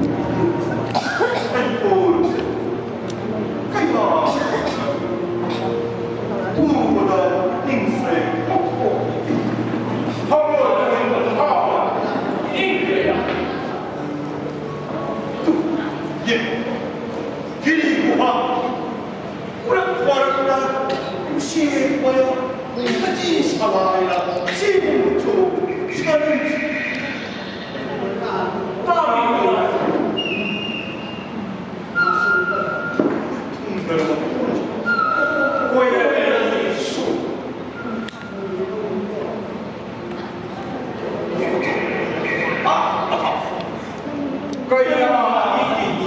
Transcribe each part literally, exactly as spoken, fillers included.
ꯑꯩꯈꯣꯏꯁꯦ ꯀꯩꯅꯣ ꯎꯕꯗ ꯅꯤꯡꯁꯦ ꯄꯣꯛꯊꯣꯛꯏ꯫ ꯊꯃꯣꯏ ꯄꯨꯛꯅꯤꯡ ꯐꯥꯎꯕ ꯏꯪꯈ꯭ꯔꯦ꯫ ꯇꯨ, ꯌꯦꯡꯉꯨ꯫ ꯒꯤꯔꯤ ꯒꯨꯍꯥ ꯎꯔꯛ ꯋꯥꯔꯛꯇ ꯎꯆꯦꯛ ꯋꯥꯌꯥ ꯁꯖꯤ ꯁꯂꯥꯏꯅ ꯆꯦꯟꯕꯁꯨ ꯁꯔꯨ ꯇꯥꯕꯤꯕ ꯀꯣꯏꯔꯛꯏꯁꯨ꯫ ꯀꯌꯥ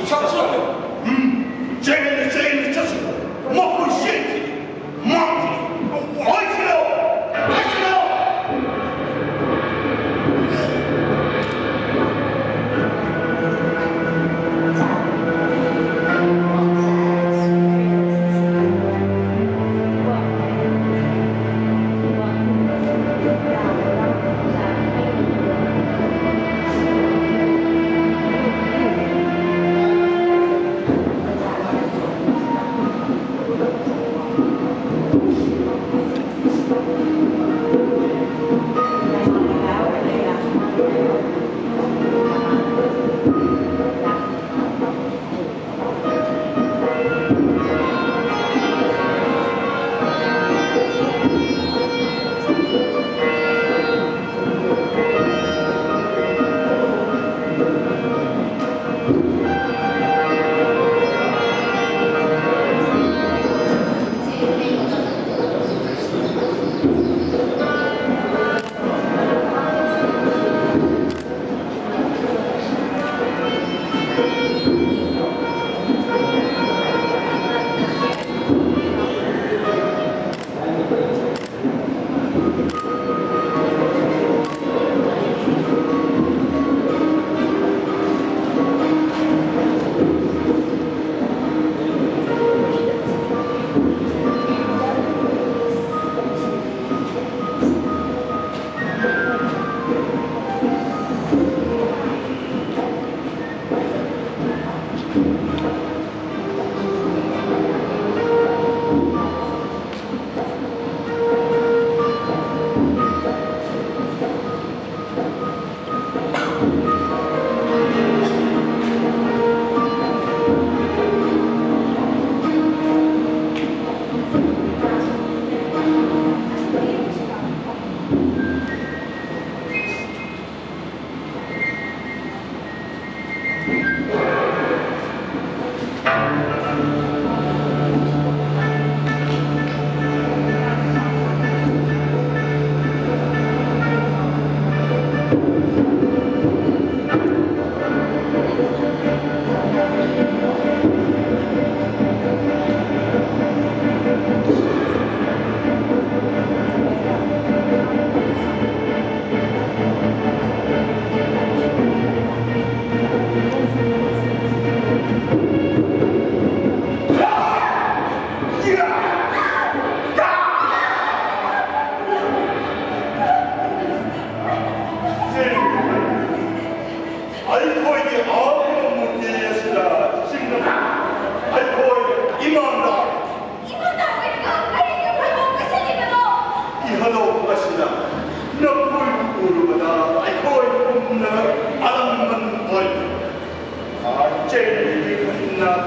ꯁꯛꯁꯨ ꯎꯝ ꯆꯦꯟꯅ ꯆꯦꯟꯅ ꯆꯠꯁꯤ꯫ ꯃꯈꯣꯏ ꯆꯦꯟꯈꯤ꯫ ꯃꯥꯡꯈꯤ꯫ ꯑꯣꯏꯈꯤꯔꯣ꯫ ꯑꯣꯏꯈꯤꯔꯣ꯫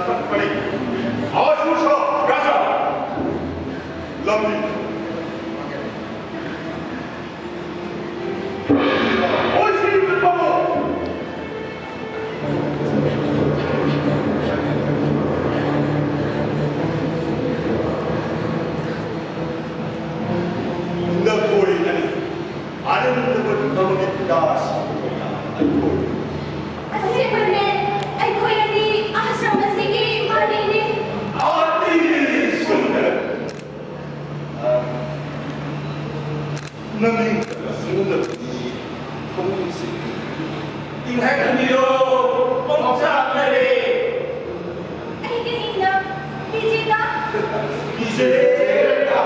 ꯀꯛꯄꯅꯤ꯫ ꯑꯥꯁꯨ ꯁꯥ ꯔꯥꯖꯥ꯫ ꯂꯝꯕꯤ꯫ ꯑꯣꯏꯁꯤꯟꯕ ꯇꯝꯃꯨ꯫ ꯅꯈꯣꯏ ꯑꯅꯤ ꯑꯔꯦꯝꯕ ꯑꯃꯒꯤ ꯄꯤꯗꯥ ꯁꯤꯕ ꯑꯣꯏꯅ ꯑꯩꯈꯣꯏ ꯑꯁꯦꯡꯕꯅꯦ, ꯑꯩꯈꯣꯏ ꯑꯅꯤ ꯑꯥꯁ꯭ꯔꯝ ꯑꯁꯤꯒꯤ ꯃꯥꯂꯤꯅꯤ꯫ ꯑꯥꯔꯇꯤ ꯁꯨꯟꯗꯔ꯫ ꯅꯪꯒꯤ ꯁꯤꯒꯨꯝꯂꯕꯗꯤ ꯊꯃꯣꯏꯁꯦ ꯏꯪꯍꯟꯍꯟꯕꯤꯔꯣ, ꯄꯣꯝꯆꯥꯛꯅꯔꯦ꯫ ꯑꯩꯒꯤ ꯏꯪꯅ ꯄꯤꯖꯦꯗ꯫ ꯄꯤꯖꯦꯗ꯫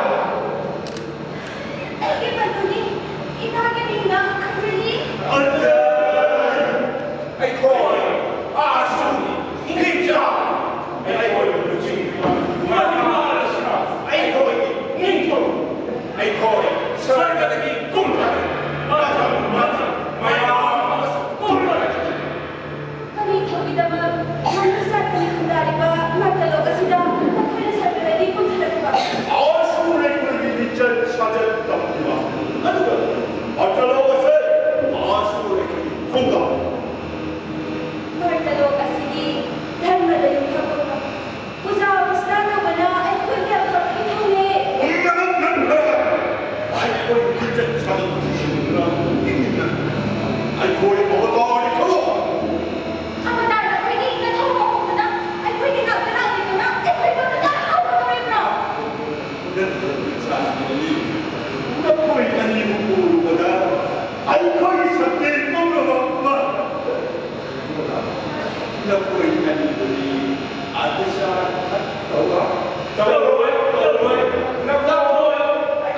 ꯑꯩꯒꯤ ꯃꯗꯨꯅꯤ, ꯏꯃꯥꯒꯤ ꯃꯤꯡꯅ ꯑꯟꯖꯂꯤ꯫ ꯑꯟꯖꯂꯤ! ꯑꯩꯈꯣꯏ ꯑꯥꯁꯨ ꯅꯤꯡꯆꯥ, ꯑꯩꯈꯣꯏꯕꯨ ꯂꯨꯆꯤꯡꯂꯤꯕ ꯃꯍꯤꯃꯥ ꯑꯁꯤꯅ ꯑꯩꯈꯣꯏꯒꯤ ꯅꯤꯡꯊꯧ, ꯑꯩꯈꯣꯏ ꯁꯔꯒꯗꯒꯤ ꯀꯨꯝꯊꯔꯦ꯫ ꯃꯊꯪ ꯃꯊꯪ ꯃꯌꯥꯝ ꯑꯃꯁꯨ ꯀꯨꯝꯊꯔꯛꯈꯤ꯫ ꯀꯔꯤ ꯊꯧꯒꯤꯗꯃꯛ ꯃꯅꯨꯡ ꯆꯥꯗꯅ ꯈꯨꯟꯗꯥꯔꯤꯕ ꯃꯥꯏꯀꯩꯂꯣꯛ ꯑꯁꯤꯗ ꯅꯈꯣꯏꯅ ꯁꯔꯒꯗꯒꯤ ꯀꯨꯝꯊꯔꯛꯄ? ꯑꯥꯁꯨ ꯑꯩꯈꯣꯏꯒꯤ ꯂꯤꯆꯠ ꯁꯥꯖꯠ ꯇꯝꯈꯤꯕ, ꯑꯗꯨꯒ ꯃꯥꯏꯀꯩꯂꯣꯛ ꯑꯁꯤ ꯑꯥꯁꯨ ꯑꯩꯈꯣꯏꯒꯤ ꯈꯨꯡꯒꯪ꯫ ꯃꯥꯏꯀꯩꯂꯣꯛ ꯑꯁꯤꯒꯤ ꯙꯔꯃꯗ ꯌꯨꯝꯐꯝ ꯑꯣꯏꯕ ꯄꯨꯖꯥ ꯄꯨꯁꯅꯥ ꯇꯧꯕꯅ ꯑꯩꯈꯣꯏꯒꯤ ꯑꯐꯕ ꯏꯊꯧꯅꯦ꯫ ꯄꯨꯝꯅꯃꯛ ꯅꯪꯈ꯭ꯔꯦ꯫ ꯑꯩꯈꯣꯏ ꯂꯤꯆꯠ ꯁꯥꯖꯠ ꯊꯤꯡꯖꯤꯟꯗꯨꯅ ꯏꯪꯅ ꯑꯩꯈꯣꯏ ꯑꯕꯇꯥꯔꯒꯤ ꯊꯕꯛ꯫ ꯑꯕꯇꯥꯔ ꯑꯩꯈꯣꯏꯒꯤ ꯏꯪꯅ ꯊꯧꯕ ꯍꯧꯕꯗ ꯑꯩꯈꯣꯏꯒꯤ ꯉꯥꯛꯇ ꯂꯥꯛꯂꯤꯕꯅ ꯑꯩꯈꯣꯏ ꯄꯣꯠꯇ ꯆꯥꯛ ꯍꯧꯒꯗꯧꯔꯤꯕ꯭ꯔꯥ? ꯅꯈꯣꯏ ꯑꯅꯤꯕꯨ ꯎꯔꯨꯕꯗ ꯑꯩꯈꯣꯏꯒꯤ ꯁꯛꯇꯤ ꯄꯨꯝꯅꯃꯛ ꯃꯥꯡꯈ꯭ꯔꯦ꯫ ꯅꯈꯣꯏ ꯑꯅꯤꯕꯨꯗꯤ ꯑꯥꯔꯇꯤꯁ ꯈꯛ ꯇꯧꯔꯣ꯫ ꯇꯧꯔꯣꯏ, ꯇꯧꯔꯣꯏ꯫ ꯅꯈꯣꯏ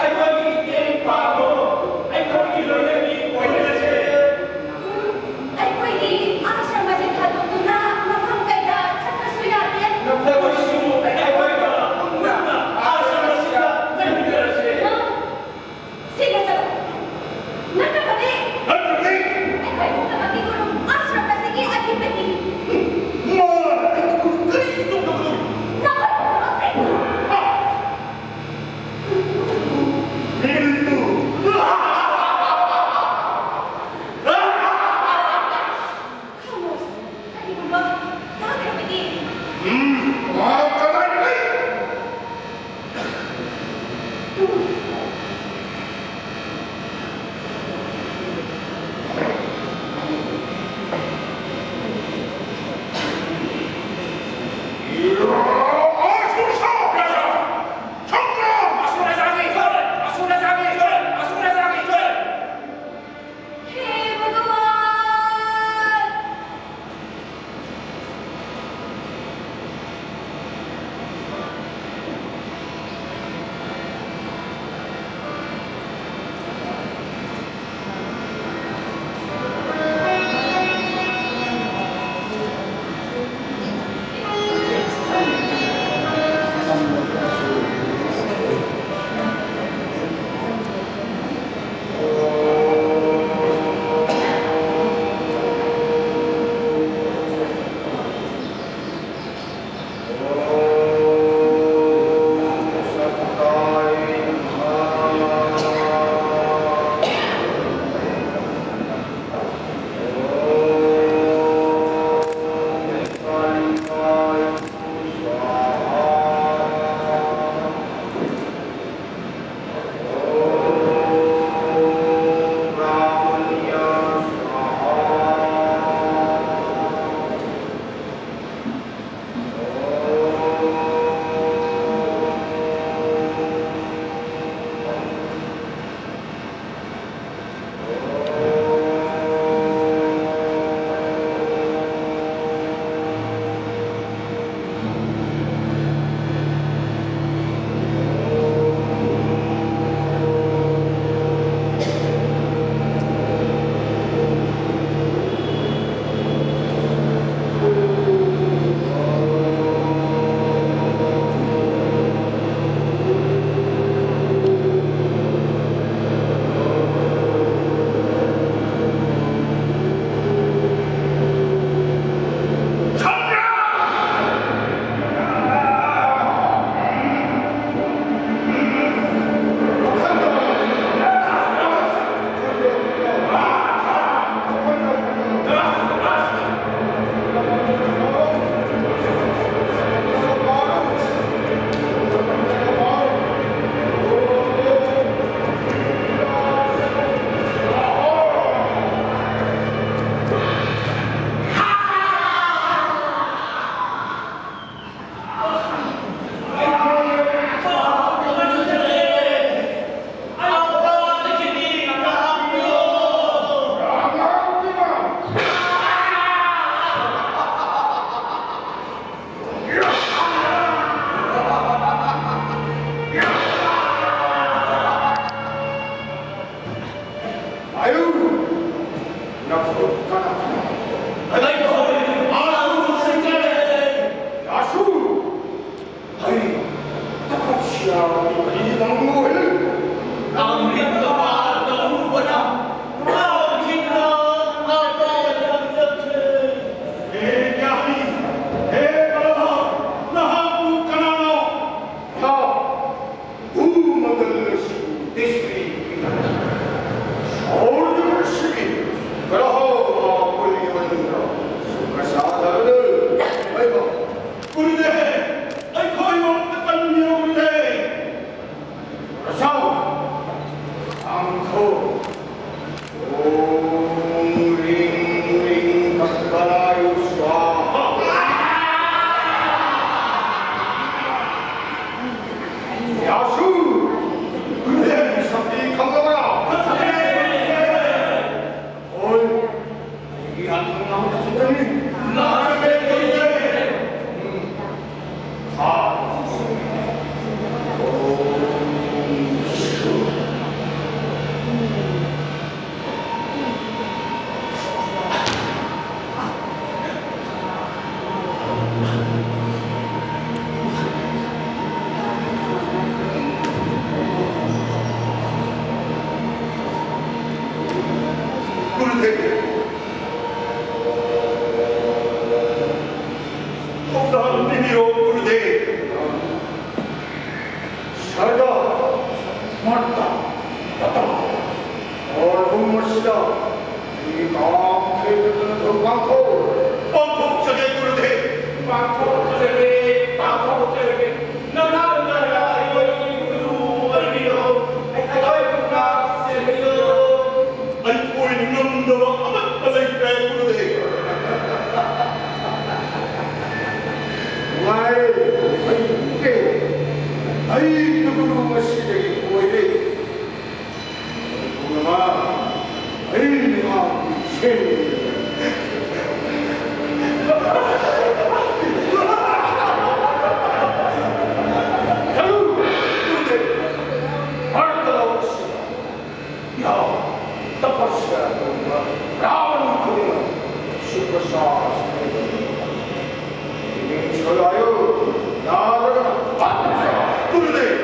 ꯑꯩꯈꯣꯏꯒꯤ ꯃꯇꯦꯡ ꯄꯥꯡꯉꯣ꯫ ꯑꯩꯈꯣꯏꯒꯤ ꯂꯣꯏꯅꯕꯤ ꯑꯣꯏꯔꯁꯦ꯫ ꯑꯩꯈꯣꯏꯗꯤ ꯑꯥꯁ꯭ꯔꯝ ꯑꯁꯤ ꯊꯥꯗꯣꯛꯇꯨꯅ ꯃꯐꯝ ꯀꯩꯗ ꯆꯠꯄꯁꯨ ꯌꯥꯗꯦ꯫ ꯅꯈꯣꯏꯁꯨ ꯑꯩꯈꯣꯏꯒ ꯄꯨꯟꯅ ꯑꯥꯁ꯭ꯔꯝ ꯑꯁꯤꯗ ꯂꯩꯃꯤꯟꯅꯔꯁꯦ꯫ ꯁꯤꯗ ꯆꯠꯂꯣ꯫ ꯅꯠꯇ꯭ꯔꯕꯗꯤ ꯅꯠꯇ꯭ꯔꯕꯗꯤ ꯑꯩꯈꯣꯏ ꯄꯨꯝꯅꯃꯛꯀꯤ ꯒꯨꯔꯨ ꯑꯥꯁ꯭ꯔꯝ ꯑꯁꯤꯒꯤ ꯑꯙꯤꯄꯇꯤ꯫ ꯃꯥꯅ ꯑꯩꯈꯣꯏꯕꯨ ꯁꯔꯒ, ꯃꯔꯇ, ꯇꯇ, ꯍꯣꯔ ꯑꯍꯨꯝ ꯑꯁꯤꯗ ꯑꯩꯒꯤ ꯀꯥꯝ ꯊꯦꯡꯅꯗꯅ ꯊꯧ ꯄꯥꯡꯊꯣꯛ-, ꯄꯥꯡꯊꯣꯛꯆꯒꯦ ꯒꯨꯔꯨꯗꯦꯕ꯫ ꯄꯥꯡꯊꯣꯛꯆꯔꯒꯦ, ꯄꯥꯡꯊꯣꯛꯆꯔꯒꯦ꯫ ꯅꯅꯥ ꯅꯅꯥ ꯑꯩꯈꯣꯏ ꯒꯨꯔꯨ ꯑꯣꯏꯕꯤꯔꯣ, ꯑꯩꯈꯣꯏ ꯄꯨꯝꯅꯃꯛ ꯁꯦꯝꯕꯤꯌꯣ꯫ ꯑꯩꯈꯣꯏꯅ ꯉꯝꯗꯕ ꯑꯃꯠꯇ ꯂꯩꯇ꯭ꯔꯦ ꯒꯨꯔꯨꯗꯦꯕ꯫ ꯅꯨꯡꯉꯥꯏꯔꯦ, ꯑꯩ ꯄꯨꯛꯅꯤꯡ, ꯑꯩ ꯒꯨꯔꯨ ꯉꯁꯤꯗꯒꯤ ꯑꯣꯏꯔꯦ꯫ ꯄꯨꯝꯅꯃꯛ ꯑꯩ ꯃꯍꯥꯛꯀꯤ ꯁꯦꯟ꯫ ꯆꯠꯂꯨ, ꯒꯨꯔꯨꯗꯦꯕ꯫ ꯚꯥꯔꯠꯇ ꯂꯥꯛꯄꯁꯤꯗ ꯌꯥꯎ, ꯇꯄꯁ꯭ꯌꯥ ꯇꯧꯕ ꯔꯥꯎꯟ ꯈꯨꯗꯤꯡꯃꯛ ꯁꯨꯄ꯭ꯔꯁꯥꯗ ꯁꯣꯏꯗꯅ ꯏꯃꯤꯡ ꯁꯣꯏꯔꯥꯏꯌꯨ, ꯅꯥꯗ꯭ꯔꯒꯅ ꯄꯥꯟꯗ꯭ꯔꯁꯨ ꯒꯨꯔꯨꯗꯦꯕ꯫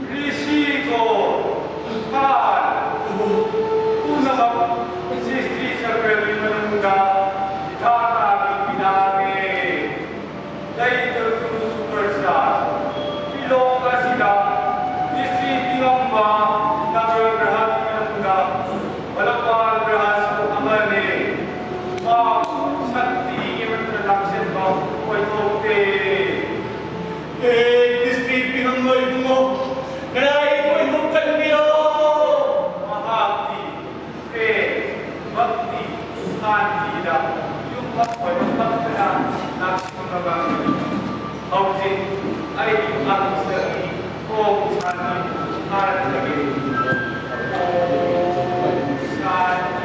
ꯔꯤꯁꯤꯀꯣ, ꯍꯥꯟ, ꯄꯨꯝꯅꯃꯛ ꯁ꯭ꯔꯤꯁꯇꯤ ꯆꯀ꯭ꯔꯒꯤ ꯃꯅꯨꯡꯗ ꯏꯊꯥ ꯇꯥꯕꯤ ꯄꯤꯅꯥꯅꯦ꯫ ꯂꯩꯇ꯭ꯔꯕꯁꯨ ꯁꯨꯄꯔ ꯁ꯭ꯇꯥꯔ ꯇ꯭ꯔꯤꯂꯣꯛ ꯑꯁꯤꯗ ꯔꯤꯁꯤ ꯄꯤꯉꯝꯕ ꯅꯕꯒ꯭ꯔꯍꯒꯤ ꯃꯅꯨꯡꯗ ꯕꯂꯄꯥꯜ ꯒ꯭ꯔꯍꯁꯨ ꯑꯃꯅꯤ꯫ ꯃꯍꯥꯛ ꯁꯛꯇꯤꯒꯤ ꯃꯇꯨꯡꯗ ꯂꯥꯛꯁꯤꯟꯕ ꯑꯣꯏꯊꯣꯛꯇꯦ꯫ ꯑꯦ, ꯗꯤꯁꯇ꯭ꯔꯤꯛ ꯄꯤꯉꯝꯕ ꯏꯕꯨꯡꯉꯣ, ꯀꯗꯥꯏ ꯑꯩꯈꯣꯏꯕꯨ ꯀꯟꯕꯤꯔꯣ? ꯃꯍꯥꯛꯇꯤ ꯄ꯭ꯔꯦꯝ, ꯚꯛꯇꯤ, ꯁꯥꯟꯇꯤꯗ ꯌꯨꯝꯐꯝ ꯑꯣꯏꯕ ꯈꯛꯇꯅ ꯂꯥꯛꯁꯤꯟꯕ ꯉꯝꯃꯤ꯫ ꯍꯧꯖꯤꯛ ꯑꯩꯒꯤ ꯑꯪꯁꯗꯒꯤ ꯀꯣꯛ ꯁꯥꯟꯇꯤ ꯊꯥꯔꯛꯂꯒꯦ꯫ ꯀꯣꯛ ꯁꯥꯟꯇꯤ꯫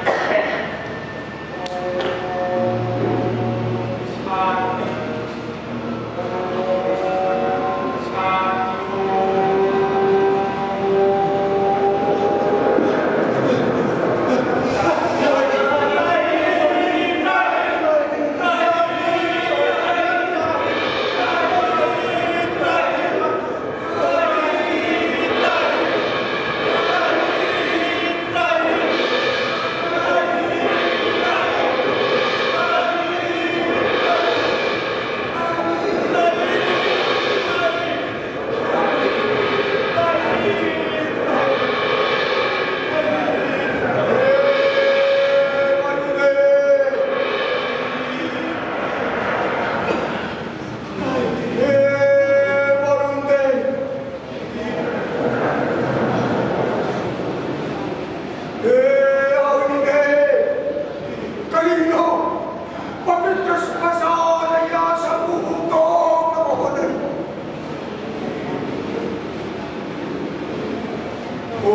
ॐ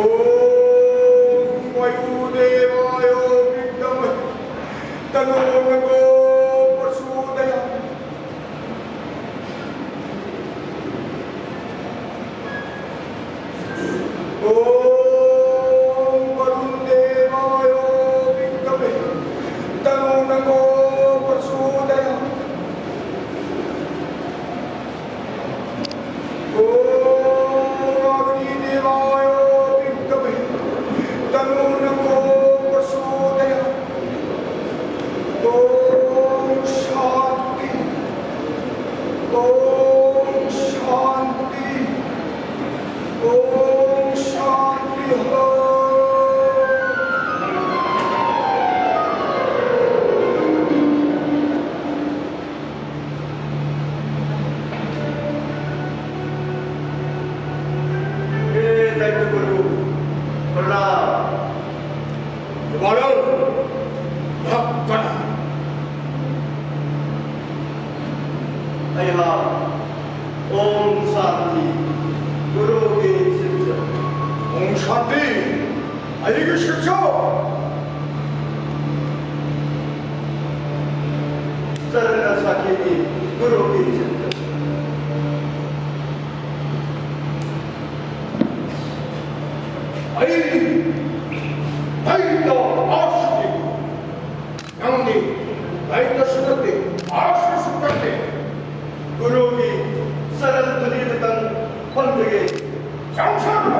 वायुदेवाय विद्महे तन्नो प्रचोदयात्। ॐ वरुणदेवाय विद्महे तन्नो प्रचोदयात्। ॐ अग्निदेवाय विद्महे तन्नो प्रचोदयात्। ॐ शान्ति, ॐ शान्ति, ॐ शान्ति। हे दैत्यगुरु, प्रणाम। ꯌꯨꯝꯕꯥꯔꯧ, ꯉꯥꯏꯍꯥꯛ ꯀꯟꯅ꯫ ꯑꯩꯍꯥꯛ ॐ शान्ति, ꯒꯨꯔꯨꯒꯤ ꯁꯤꯟꯆ꯫ ॐ शान्ति, ꯑꯩꯒꯤ ꯁꯤꯟꯆ꯫ ꯆꯔꯟ ꯁꯥꯈꯤꯒꯤ ꯒꯨꯔꯨꯒꯤ ꯁꯤꯟꯆ꯫ ꯑꯩꯗꯤ ꯂꯩꯇ ꯑꯥꯁꯨꯗꯤ, ꯅꯪꯗꯤ ꯂꯩꯇꯁꯨ ꯅꯠꯇꯦ, ꯑꯥꯁꯨꯁꯨ ꯅꯠꯇꯦ꯫ ꯒꯨꯔꯨꯒꯤ ꯆꯔꯟ ꯙꯨꯅꯤꯗꯨꯇꯪ ꯐꯪꯖꯒꯦ꯫ ꯆꯥꯎꯁꯥꯅ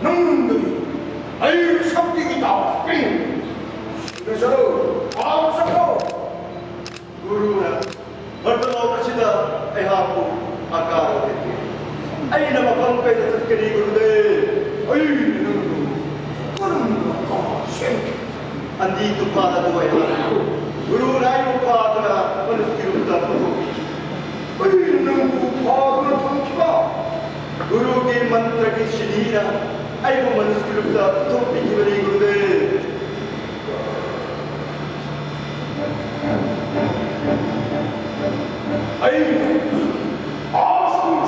ꯅꯪꯗꯤ ꯑꯩ ꯁꯛꯇꯤꯒꯤ ꯇꯥꯎ ꯄꯤꯡ ꯁꯤꯗꯁꯨ ꯄꯥꯎ ꯆꯠꯂꯣ꯫ ꯒꯨꯔꯨꯅ ꯃꯔꯇꯂꯣꯛ ꯑꯁꯤꯗ ꯑꯩꯍꯥꯛꯄꯨ ꯑꯀꯥꯕ ꯄꯤꯕꯤ꯫ ꯑꯩꯅ ꯃꯐꯝ ꯀꯩꯗ ꯆꯠꯀꯅꯤ, ꯒꯨꯔꯨꯗꯦꯕ? ꯑꯩꯅ ꯅꯪꯕꯨ ꯀꯔꯝꯅ ꯑꯀꯥꯕ ꯁꯦꯝꯈꯤ? ꯑꯟꯗꯤ ꯇꯨꯐꯥꯟ ꯑꯗꯨ ꯑꯩꯍꯥꯛ ꯒꯨꯔꯨꯅ ꯑꯩꯕꯨ ꯐꯥꯗꯨꯅ ꯃꯅꯨꯡꯒꯤ ꯔꯨꯝꯗ ꯄꯨꯊꯣꯛꯄꯤꯈꯤ꯫ ꯑꯩꯅ ꯅꯪꯕꯨ ꯐꯥꯗꯨꯅ ꯊꯝꯈꯤꯕ? ꯒꯨꯔꯨꯒꯤ ꯃꯟꯇ꯭ꯔꯒꯤ ꯁꯤꯟꯍꯤꯅ ꯑꯩꯕꯨ ꯃꯅꯨꯡꯒꯤ ꯔꯨꯝꯗ ꯄꯨꯊꯣꯛꯄꯤꯈꯤꯕꯅꯤ, ꯒꯨꯔꯨꯗꯦꯕ꯫ ꯑꯩ ꯑꯥꯁꯨꯔ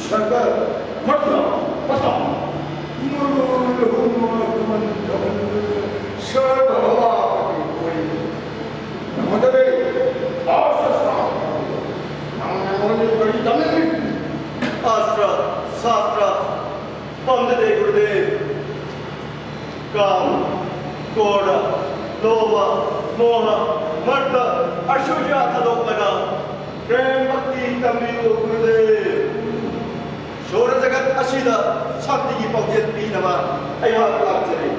सर्वमर्थ पदम मुरुलहुम कुमंतम सर्वभावपति कोई नमदरे आससा नमोनि परितमिन अस्त्र शस्त्र ꯄꯥꯝꯖꯗꯦ ꯒꯨꯔꯨꯗꯦꯕ꯫ ꯀꯥꯝ, ꯀ꯭ꯔꯣꯙ, ꯂꯣꯚ, ꯃꯣꯍ, ꯃꯗ, ꯑꯁꯨꯌꯥ ꯊꯥꯗꯣꯛꯂꯒ ꯄ꯭ꯔꯦꯝ ꯚꯛꯇꯤ ꯇꯝꯕꯤꯌꯨ ꯒꯨꯔꯨꯗꯦꯕ꯫ ꯁꯣꯔ ꯖꯒꯠ ꯑꯁꯤꯗ ꯁꯥꯟꯇꯤꯒꯤ ꯄꯥꯎꯖꯦꯜ ꯄꯤꯅꯕ ꯑꯩꯍꯥꯛ ꯂꯥꯛꯆꯔꯤ꯫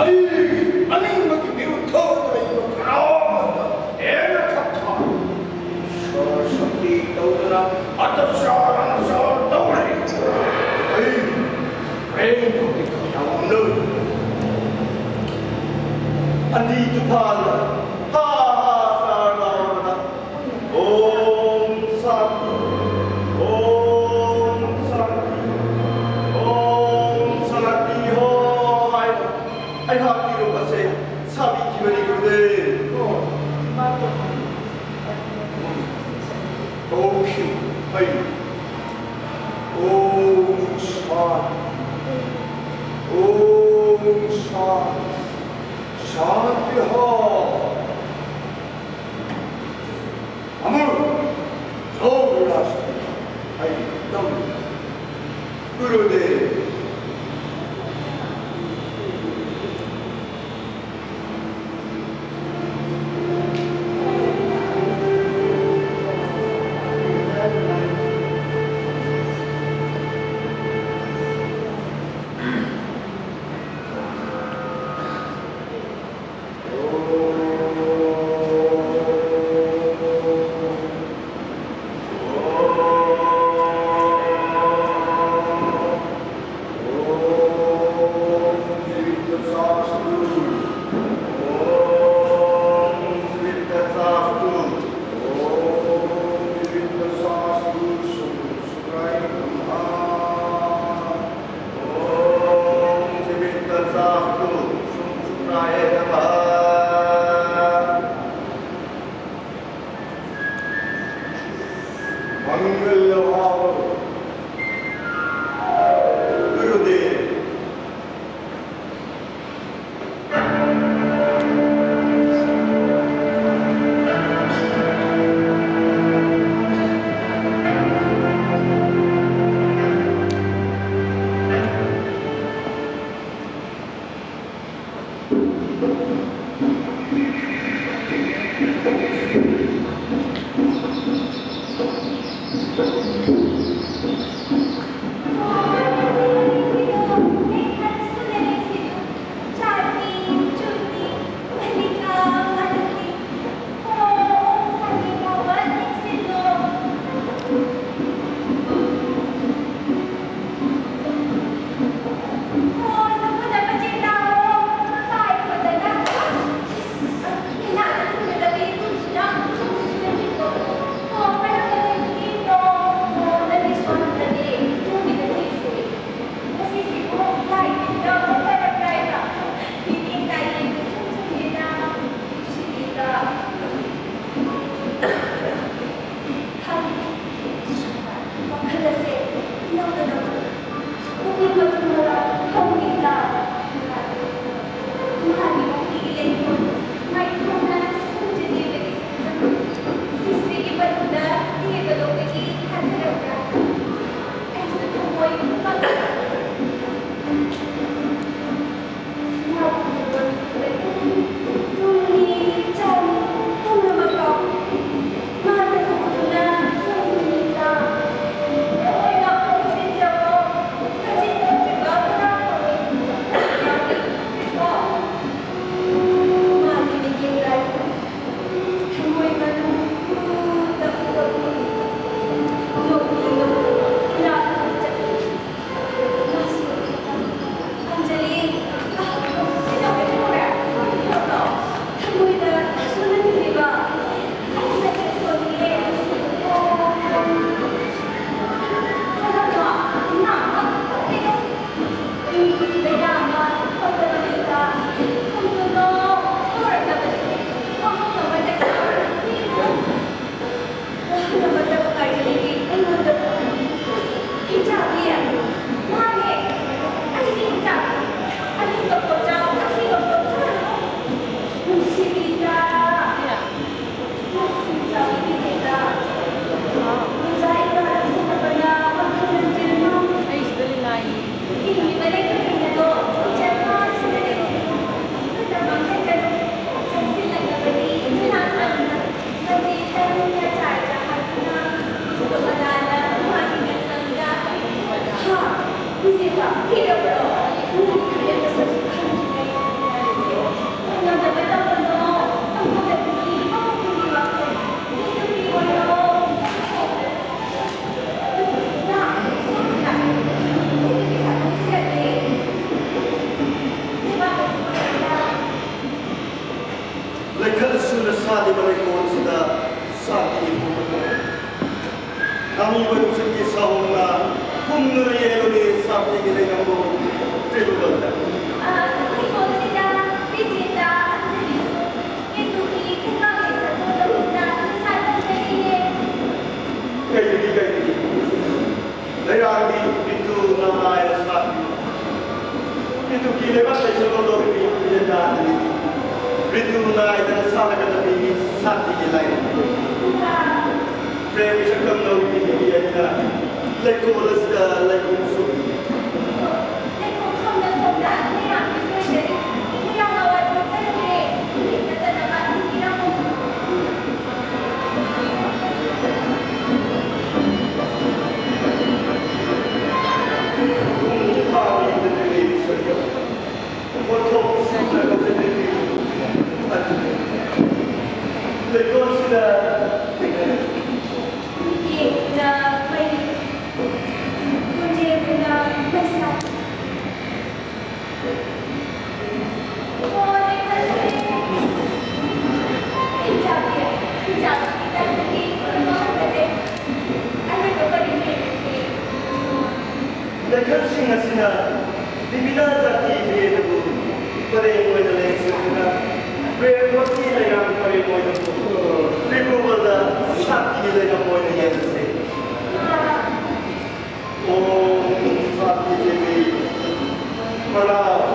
ꯑꯩꯒꯤ ꯑꯅꯤꯡꯕꯒꯤ ꯃꯤꯔꯨꯠ ꯊꯣꯛꯇꯅ ꯏꯕ ꯀꯅꯥꯃꯠꯇ ꯍꯦꯟꯅ ꯊꯛꯊꯥ ꯏꯁꯣꯔ ꯁꯛꯇꯤ ꯇꯧꯗꯅ ꯑꯇꯆꯥꯔ ꯑꯅꯆꯥꯔ ꯇꯧꯔꯦ꯫ ꯑꯩ ꯄ꯭ꯔꯦꯝ ꯌꯥꯝꯅ ꯑꯟꯗꯤ ꯇꯨꯐꯥꯟ ꯍꯥ ꯍꯥ ꯇꯥꯔ ꯂꯥꯎꯔꯕꯗ ॐ शांति, ॐ शांति, ॐ शांति ꯍꯣ ꯍꯥꯏꯅ ꯑꯩꯍꯥꯛꯀꯤ ꯔꯨꯝ ꯑꯁꯦ ꯁꯥꯕꯤꯈꯤꯕꯅꯤ ꯒꯨꯔꯨꯗꯦꯕ꯫ ꯍꯧꯈꯤꯕ ꯑꯩ ॐ शांति, ॐ शांति, शांति ꯍꯣ꯫ ꯑꯃꯨꯛ ꯊꯧꯔꯥꯁꯤ ꯑꯩ ꯇꯧꯏ꯫ ꯒꯨꯔꯨꯗꯦꯕ꯫ ꯁꯥꯠꯂꯤꯕ ꯂꯩꯀꯣꯜꯁꯤꯗ ꯁꯥꯟꯇꯤ ꯄꯨꯔꯛꯄ꯫ ꯅꯥꯃꯤꯕ ꯅꯨꯡꯁꯤꯠꯀꯤ ꯁꯥꯍꯣꯡꯅ ꯍꯨꯝꯗꯨꯅ ꯌꯩꯍꯜꯂꯨꯅꯦ ꯁꯥꯟꯇꯤꯒꯤ ꯂꯩꯉꯝꯕꯨ ꯇ꯭ꯔꯤꯕꯨꯕꯜꯗ꯫ ꯑ, ꯂꯩꯀꯣꯜꯁꯤꯗ ꯕꯤꯖꯤꯇꯥ, ꯑꯟꯖꯂꯤꯁꯨ ꯀꯦꯇꯨꯒꯤ ꯈꯣꯡꯒꯥꯎ ꯂꯩꯁꯥꯗꯣ ꯂꯧꯗꯨꯅ ꯅꯤꯁꯥ ꯇꯧꯖꯔꯤꯌꯦ꯫ ꯀꯩꯗꯒꯤ, ꯀꯩꯗꯒꯤ? ꯂꯩꯔꯥꯡꯒꯤ ꯔꯤꯇꯨ ꯅꯃꯥꯏꯅ ꯁꯥꯠꯄꯤ꯫ ꯔꯤꯇꯨꯒꯤ ꯂꯩꯕꯥꯛ ꯂꯩꯁꯣꯟ ꯂꯧꯗꯧꯔꯤꯕꯤ ꯂꯦꯟꯗꯥꯗꯅꯤ꯫ ꯔꯤꯇꯨ ꯅꯥꯏꯗꯅ ꯁꯥꯠꯂꯒꯗꯕꯤꯒꯤ ꯁꯥꯠꯇꯤꯒꯤ ꯂꯥꯏꯔꯦꯝꯕꯤ꯫ ꯄ꯭ꯔꯦꯝꯒꯤ ꯁꯛꯇꯝ ꯂꯧꯔꯤꯕꯤ ꯅꯨꯄꯤ ꯑꯅꯤꯅ ꯂꯩꯀꯣꯜ ꯑꯁꯤꯗ ꯂꯩꯈꯣꯝ ꯁꯨꯝꯃꯤ꯫ ꯂꯩꯈꯣꯝ ꯁꯣꯝꯗ ꯁꯣꯝꯗ ꯃꯌꯥꯝꯒꯤ ꯁꯣꯏꯗꯅꯤ꯫ ꯃꯌꯥꯝ ꯂꯋꯥꯏ ꯄꯣꯛꯆꯔꯒꯦ꯫ ꯅꯨꯃꯤꯠ ꯅꯠꯇꯅꯕ ꯅꯨꯄꯤꯅ ꯂꯩꯀꯣꯜꯁꯤꯗ ꯊꯦꯡꯅꯔꯦ꯫ ꯌꯦꯡꯗꯨꯅ ꯃꯩ, ꯈꯣꯟꯖꯦꯜꯗꯨꯅ ꯃꯩꯁꯥ꯫ ꯂꯩꯈꯠꯁꯤꯡ ꯑꯁꯤꯅ ꯂꯤꯕꯤꯅ ꯖꯥꯇꯤ ꯚꯦꯗꯕꯨ ꯄꯔꯦꯡ ꯑꯣꯏꯅ ꯂꯦꯡꯁꯤꯟꯗꯨꯅ ꯄ꯭ꯔꯦꯝ ꯚꯛꯇꯤ ꯂꯩꯔꯥꯡ ꯄꯔꯦꯡ ꯑꯣꯏꯅ ꯇ꯭ꯔꯤꯄꯨꯔꯥꯗ ꯁꯥꯟꯇꯤꯒꯤ ꯂꯩꯉꯝ ꯑꯣꯏꯅ ꯌꯦꯡꯁꯤ꯫ ॐ शांति देवी प्रणाम।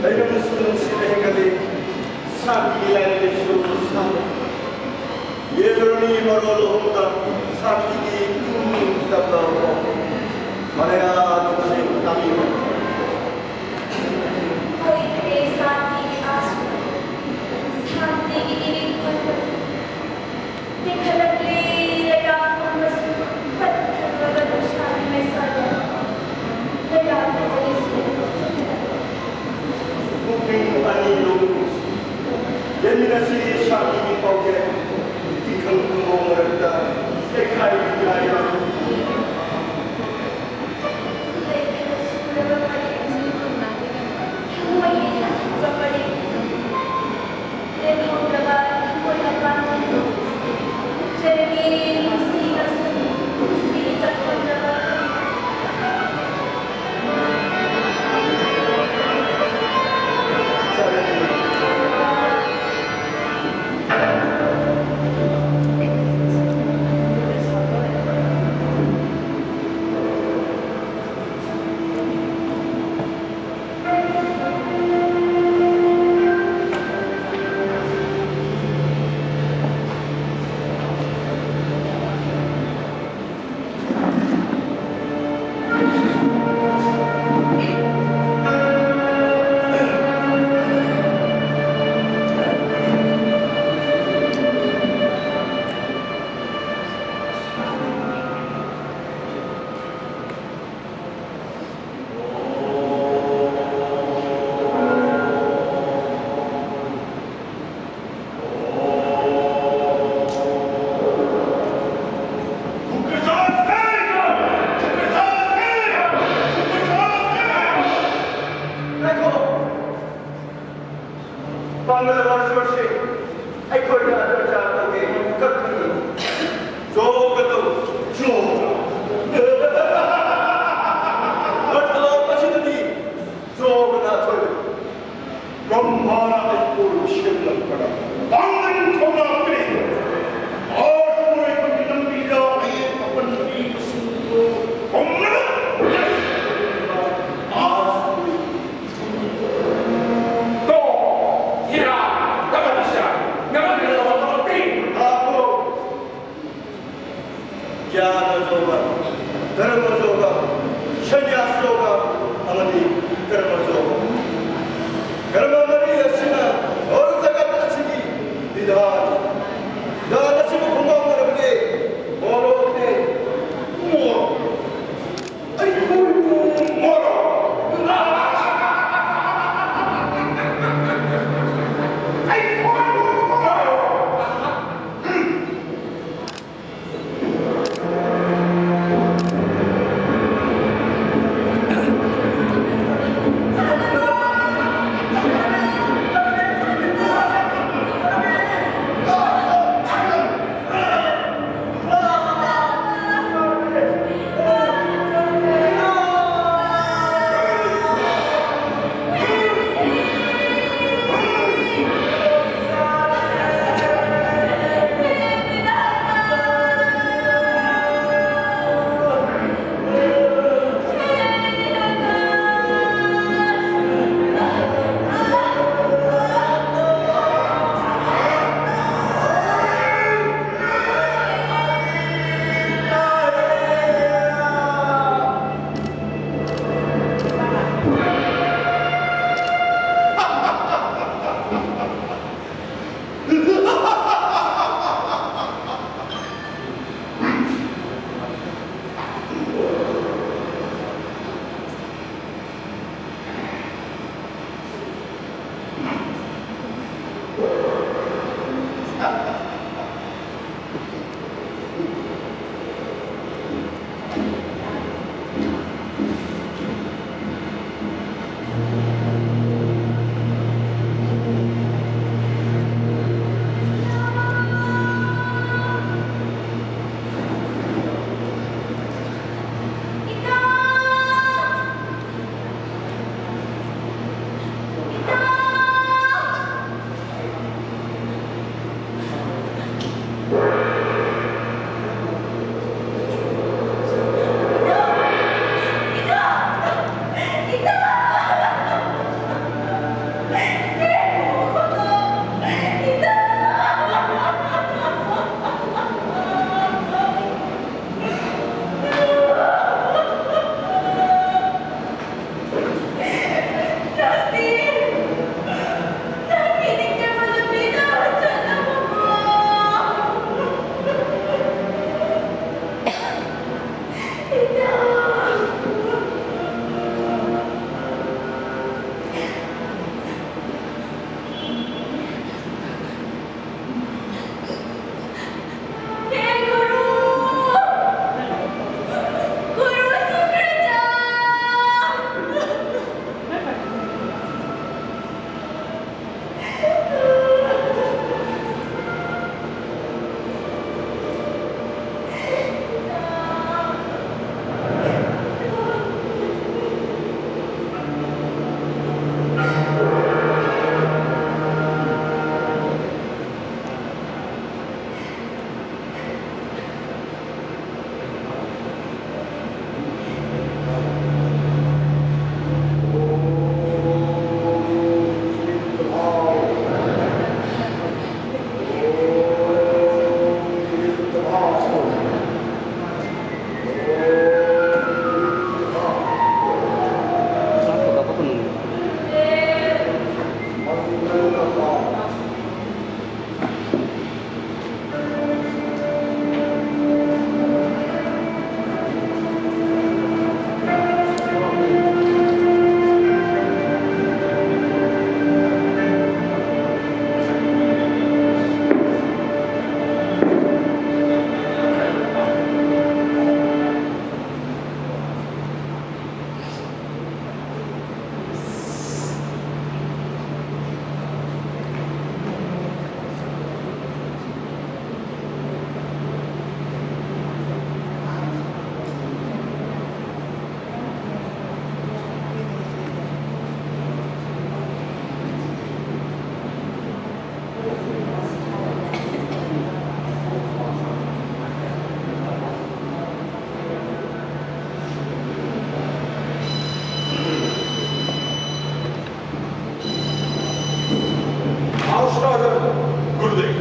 ꯂꯩꯔꯝꯁꯨ ꯅꯨꯡꯁꯤꯅ ꯍꯦꯟꯒꯠꯂꯤ꯫ ꯁꯥꯟꯇꯤꯒꯤ ꯂꯥꯏꯔꯦꯝꯕꯤꯁꯨ ꯁꯥꯟꯅ꯫ ꯌꯦꯜꯂꯨꯔꯅꯤ ꯃꯔꯣꯜ ꯑꯍꯨꯝꯗ ꯁꯥꯟꯇꯤꯒꯤ ꯏꯄꯨꯡ ꯇꯞꯅ ꯍꯧꯔꯛꯏ꯫ ꯃꯔꯌꯥꯗ ꯇꯥꯕꯤꯌꯨ꯫ ꯍꯣꯏ, ꯁꯥꯟꯇꯤꯒꯤ ꯑꯥꯁꯨ, ꯁꯥꯟꯇꯤꯒꯤ ꯏꯔꯤꯛ ꯈꯣꯟꯕ꯫ ꯇꯦꯛꯈꯠꯂꯛꯂꯤ ꯂꯩꯔꯥꯛ ꯄꯨꯝꯕꯁꯨ, ꯄꯠꯊꯔꯕ ꯅꯨꯡꯁꯥꯒꯤ ꯃꯩꯁꯥꯗ ꯂꯩꯔꯥꯛ ꯊꯧꯔꯤꯁꯨ꯫ ꯄꯨꯛꯅꯤꯡ ꯑꯅꯤ ꯂꯣꯡ ꯌꯦꯡꯃꯤꯟꯅꯁꯤ ꯁꯥꯟꯇꯤꯒꯤ ꯄꯥꯎꯖꯦꯜ꯫ ꯏꯈꯪ ꯈꯪꯍꯧ ꯃꯔꯛꯇ ꯂꯩꯈꯥꯏ ꯂꯩꯈꯥꯏ ꯂꯩꯈꯥꯏ ꯁꯨꯔꯕ ꯄꯔꯦꯡ, ꯊꯃꯣꯏꯒꯤ ꯑꯁꯨꯕ ꯄꯔꯦꯡ꯫ ꯙꯔꯃ ꯌꯣꯒ, ꯁꯟꯌꯥꯁ ꯌꯣꯒ ꯑꯃꯗꯤ ꯀꯔꯃ ꯌꯣꯒ꯫ ꯀꯔꯃ ꯃꯔꯤ ꯑꯁꯤꯅ ꯍꯣꯔ ꯖꯒꯠ ꯑꯁꯤꯒꯤ ꯕꯤꯙꯥꯟ, ꯕꯤꯙꯥꯟ ꯑꯁꯤꯕꯨ ꯈꯣꯡꯗꯥꯎꯅꯔꯕꯗꯤ ꯃꯣꯔꯣꯛꯅꯤ꯫ ꯃꯣꯔꯣꯛ꯫ ꯑꯩꯈꯣꯏꯕꯨ ꯃꯣꯔꯣꯛ꯫ ꯑꯩꯈꯣꯏꯕꯨ ꯃꯣꯔꯣꯛ꯫ Bağışlayın, Gurudev.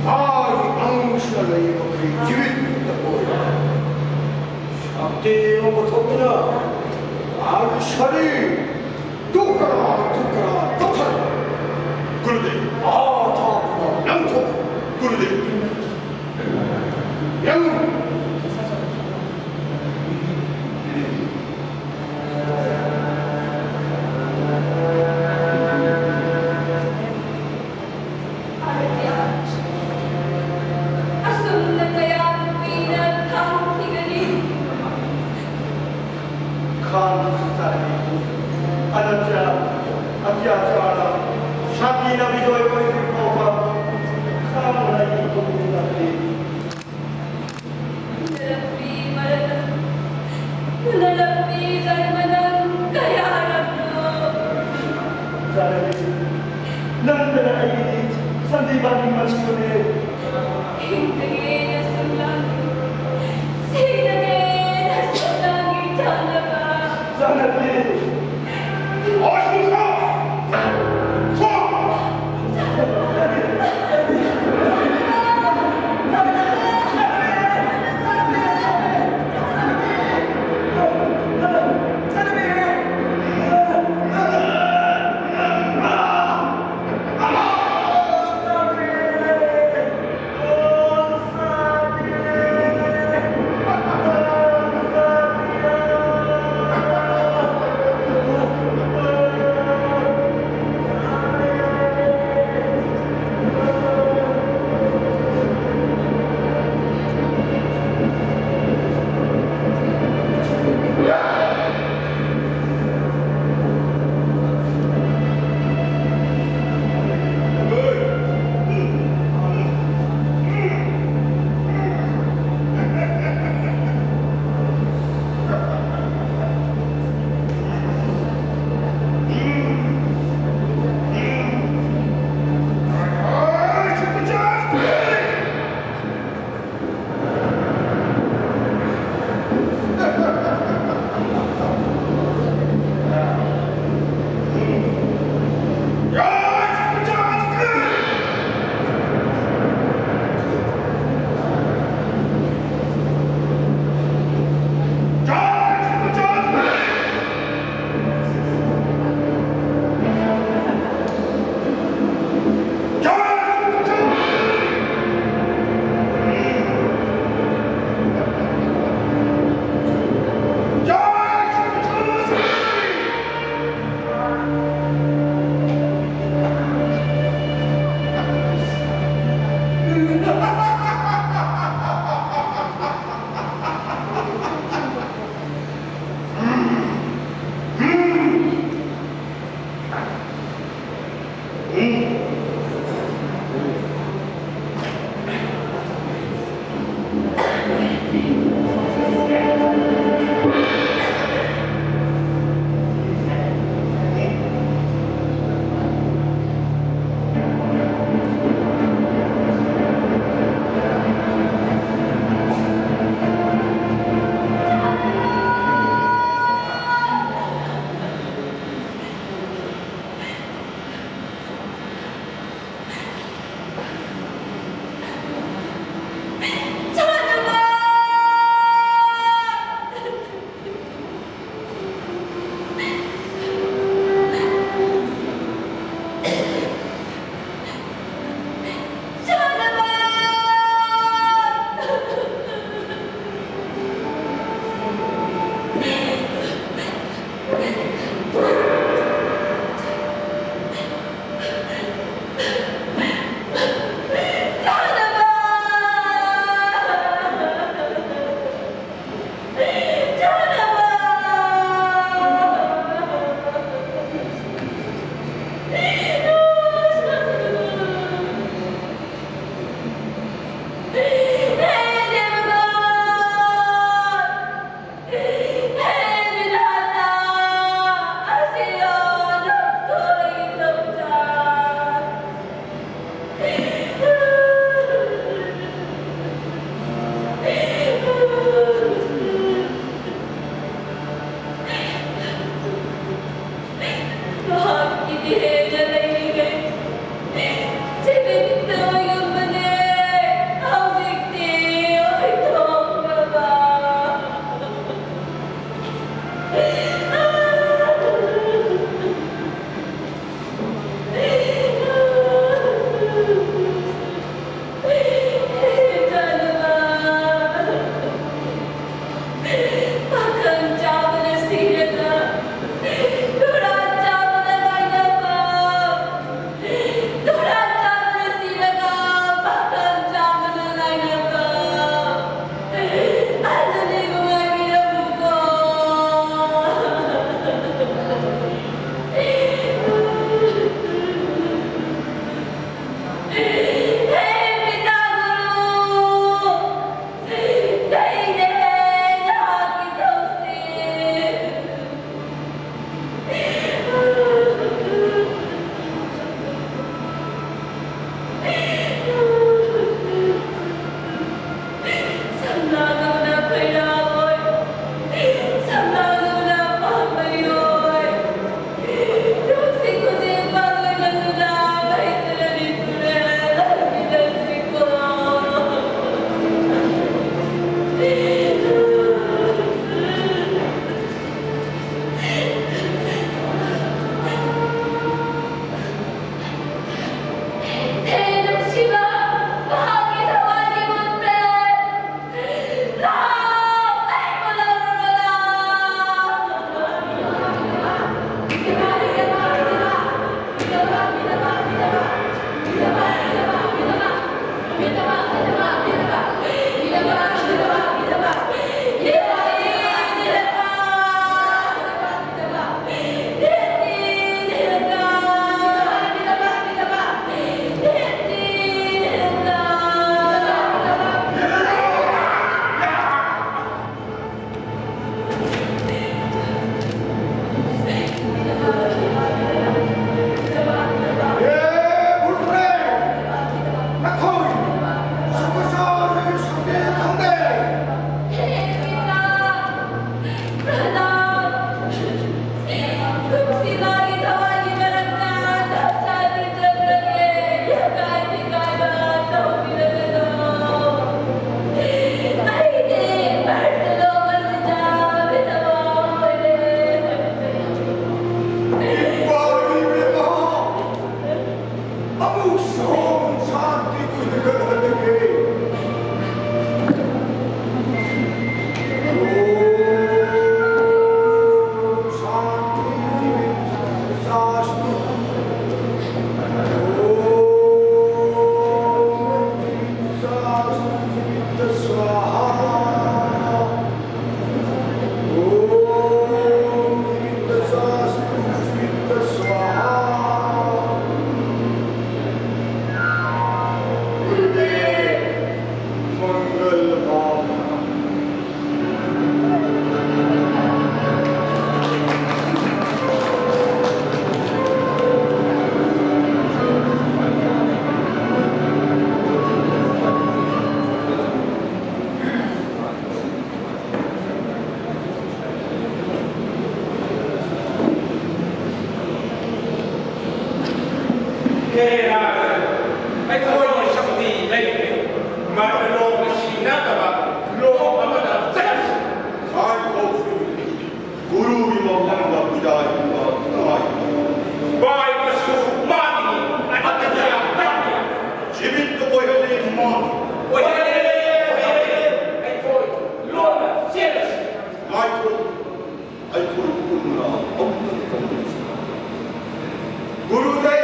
Ay, angushla nahi bakri, jivit koya. Shakti omothopina. Arushari. Tukra, tukra, tukra. Gurudev. Atha, yang thok. Gurudev. Yang. ꯑꯁꯨꯝꯅ ꯀꯌꯥꯝ ꯀꯨꯏꯅ ꯈꯥꯡꯈꯤꯒꯅꯤ? ꯈꯥꯡꯕꯁꯨ ꯇꯥꯔꯦ꯫ ꯑꯅꯠꯇ꯭ꯔ ꯑꯇ꯭ꯌꯥꯆꯥꯔ ꯁꯥꯟꯇꯤꯅ ꯕꯤꯖꯣꯏ ꯑꯣꯏꯗ꯭ꯔꯤ ꯐꯥꯎꯕ ꯈꯥꯡꯕꯅ ꯑꯩꯒꯤ ꯊꯧꯗꯣꯛ ꯅꯠꯇꯦ꯫ ꯎꯅꯔꯛꯄꯤ ꯃꯔꯛ, ꯎꯅꯔꯛꯄꯤ ꯖꯟꯃ ꯅꯪ ꯀꯌꯥꯔꯛꯅꯣ? ꯖꯥꯅꯕꯤ, ꯅꯪꯇꯅ ꯑꯩꯒꯤꯗꯤ ꯁꯟꯗꯤꯕꯥꯅꯤ ꯃꯆꯨꯅꯦ꯫ ꯍꯤꯡꯗꯒꯦꯅ ꯁꯨꯝ ꯂꯥꯡꯏ, ꯁꯤꯗꯒꯦꯅ ꯁꯨꯝ ꯂꯥꯡꯏ ꯊꯥꯅꯕ꯫ ꯖꯥꯅꯕꯤ! ꯑꯣꯏꯍꯜꯂꯦ, ꯑꯣꯏꯍꯜꯂꯦ꯫ ꯑꯩꯈꯣꯏ ꯂꯣꯟꯅ ꯆꯦꯜꯂꯁꯤ꯫ ꯉꯥꯏꯈꯣ, ꯑꯩꯈꯣꯏ ꯄꯨꯟꯅ ꯑꯃꯨꯛꯇꯪ ꯇꯧꯃꯤꯟꯅꯁꯤ꯫ ꯒꯨꯔꯨꯗꯦꯕ,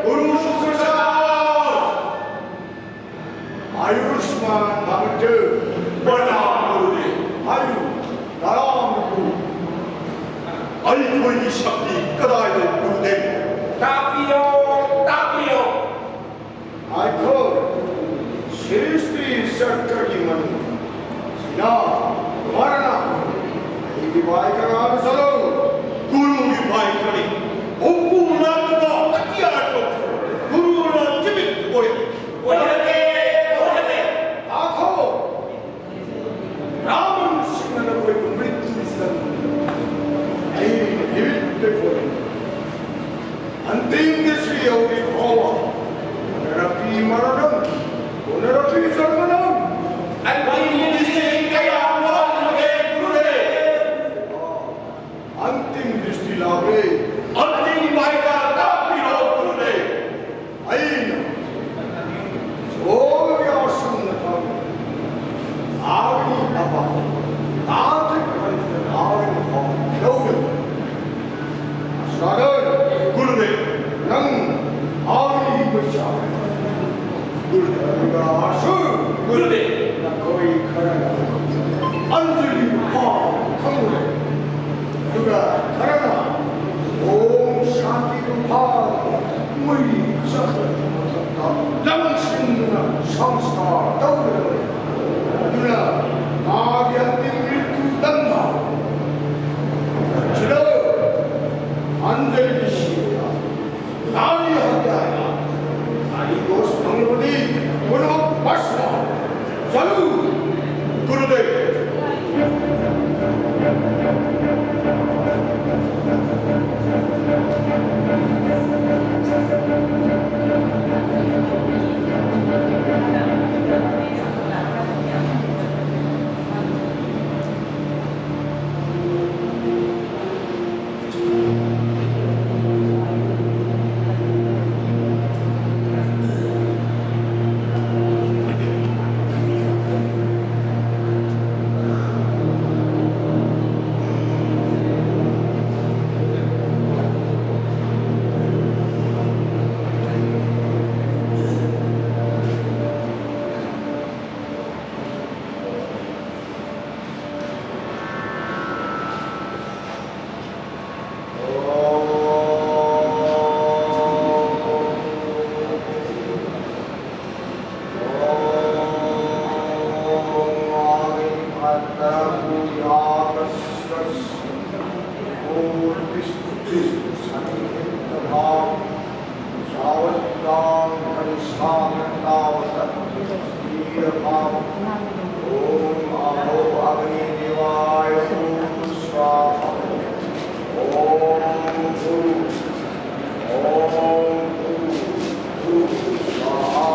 ꯒꯨꯔꯨ ꯁꯨꯄ꯭ꯔꯁꯥꯗ, ꯑꯌꯨꯁꯃꯥꯟ ꯚꯥꯕꯇꯨ, ꯄ꯭ꯔꯅꯥꯝ ꯒꯨꯔꯨꯗꯦꯕ꯫ ꯑꯌꯨ, ꯇꯔꯥꯝꯅ ꯄꯨ꯫ ꯑꯩꯈꯣꯏꯒꯤ ꯁꯛꯇꯤ ꯀꯗꯥꯏꯗ ꯒꯨꯔꯨꯗꯦꯕ? ꯇꯥꯛꯄꯤꯌꯣ, ꯇꯥꯛꯄꯤꯌꯣ꯫ ꯑꯩꯈꯣꯏ ꯁ꯭ꯔꯤꯁꯇꯤ ꯆꯠꯀꯅꯤ ꯃꯅꯨꯡ ꯁꯤꯅ ꯃꯔꯅ ꯑꯩꯒꯤ ꯚꯥꯏ ꯀꯅꯥꯅ ꯆꯠꯂꯣ? ꯒꯨꯔꯨꯒꯤ ꯚꯥꯏ ꯀꯔꯤ? ꯎꯄꯨ ꯅꯠꯇꯕ ꯑꯇꯤꯌꯥꯗꯣ ꯒꯨꯔꯨꯅ ꯖꯤꯕꯤꯠ ꯑꯣꯏ꯫ ꯑꯣꯏꯍꯜꯂꯦ, ꯑꯣꯏꯍꯜꯂꯦ꯫ ꯇꯥꯈꯣ꯫ ꯔꯥꯃꯟ ꯁꯤꯡꯅ ꯅꯈꯣꯏꯕꯨ ꯃ꯭ꯔꯤꯇ꯭ꯌꯨ ꯆꯪ ꯑꯩ ꯅꯨꯃꯤꯠꯇ ꯀꯣꯏ꯫ ꯑꯟꯇꯤꯝ ꯗ꯭ꯔꯤꯁꯇꯤ ꯌꯧꯗ꯭ꯔꯤ ꯐꯥꯎꯕ ꯔꯕꯤ ꯃꯔꯅꯝ, ꯀꯣꯟꯅ ꯔꯕꯤ ꯆꯪꯒꯅꯝ꯫ ꯑꯟꯇꯤꯝ ꯗ꯭ꯔꯤꯁꯇꯤ ꯀꯌꯥ ꯋꯥꯠꯂꯤꯕꯒꯦ, ꯒꯨꯔꯨꯗꯦꯕ? ꯑꯟꯇꯤꯝ ꯗ꯭ꯔꯤꯁꯇꯤ ꯂꯥꯛꯂꯦ꯫ ꯑꯟꯇꯤꯝ ꯋꯥꯏꯗ ꯇꯥꯛꯄꯤꯔꯣ, ꯒꯨꯔꯨꯗꯦꯕ꯫ ꯑꯩꯅ ꯁꯣꯜꯒꯤ ꯑꯁꯨꯝꯅ ꯊꯝꯃꯤ꯫ ꯑꯥꯒꯤ ꯑꯄꯥ, ꯇꯥꯇ꯭ꯔꯤꯛ ꯑꯟꯇ ꯑꯥꯒꯤ ꯑꯄꯥ ꯂꯧꯔꯦ꯫ ꯁꯥꯒꯔ, ꯒꯨꯔꯨꯗꯦꯕ, ꯅꯪ ꯑꯥꯒꯤ ꯃꯩꯁꯥ꯫ ꯒꯨꯔꯨꯗꯦꯕ, ꯑꯁꯨ, ꯒꯨꯔꯨꯗꯦꯕ, ꯅꯈꯣꯏ ꯈꯔꯅ ꯑꯟꯖꯂꯤ ꯐꯥꯎ ꯈꯪꯂꯦ꯫ ꯑꯗꯨꯒ ꯈꯔꯅ ꯑꯣꯝ ꯁꯥꯟꯇꯤ ꯔꯨꯄꯥ ꯃꯣꯏꯒꯤ ꯆꯠꯈ꯭ꯔꯕ ꯃꯊꯛꯇ ꯂꯪꯁꯤꯟꯗꯨꯅ ꯁꯪꯁꯀꯥꯔ ꯇꯧꯒꯗꯕꯅꯤ꯫ ꯑꯗꯨꯅ ꯃꯥꯒꯤ ꯑꯟꯇꯤꯝ ꯃ꯭ꯔꯤꯇ꯭ꯌꯨ ꯇꯝꯕ ꯆꯠꯂꯣ꯫ ꯑꯟꯖꯂꯤ ꯁꯤꯕ ꯅꯥꯔꯤ ꯍꯠꯌꯥ ꯍꯥꯏꯅ ꯅꯥꯔꯤ ꯗꯣꯁ ꯐꯪꯂꯕꯗꯤ ꯄꯨꯝꯅꯃꯛ ꯚꯁꯃ꯫ ꯆꯠꯂꯨ, ꯒꯨꯔꯨꯗꯦꯕ꯫ ॐ आहो अग्निदेवाय स्वाहा। ॐ भू ॐ भू भू स्वाहा।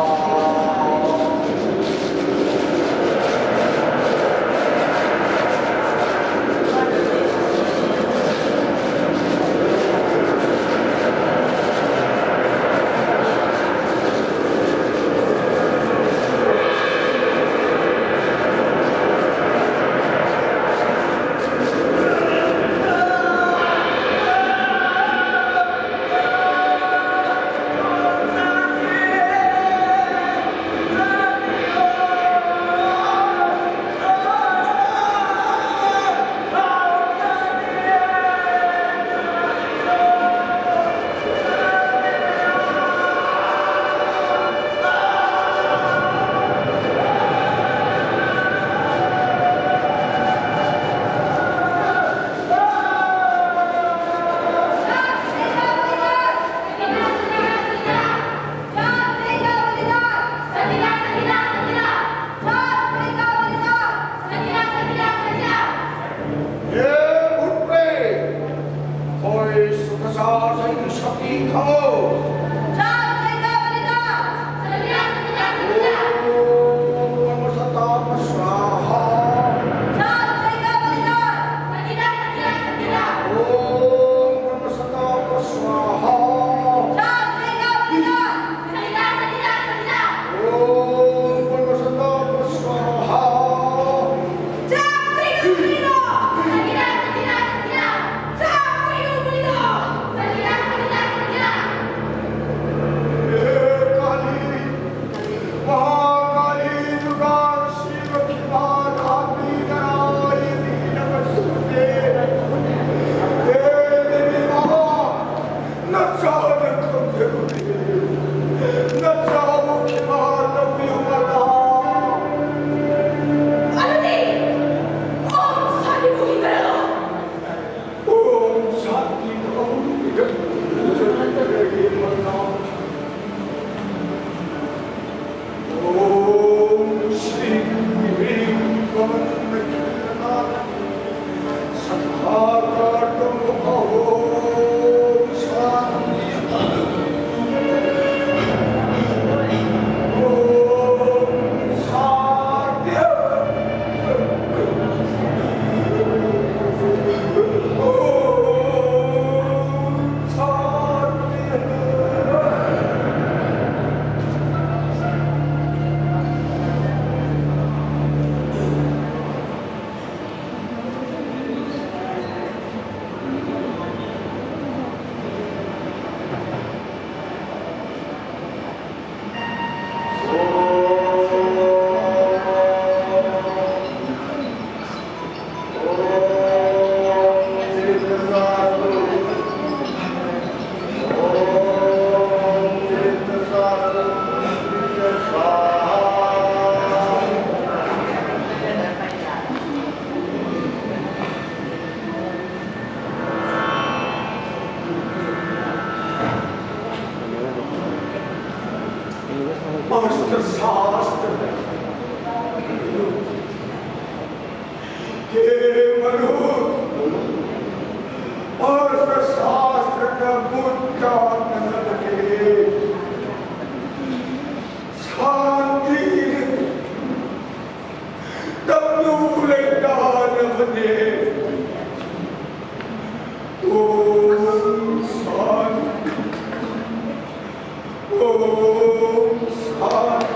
अर्थशास्त्र। हे मनुष्य, अर्थशास्त्र का मुद्दा न लगे। शांति तब तू लेता न बने। ओम शांति। ओम शांति।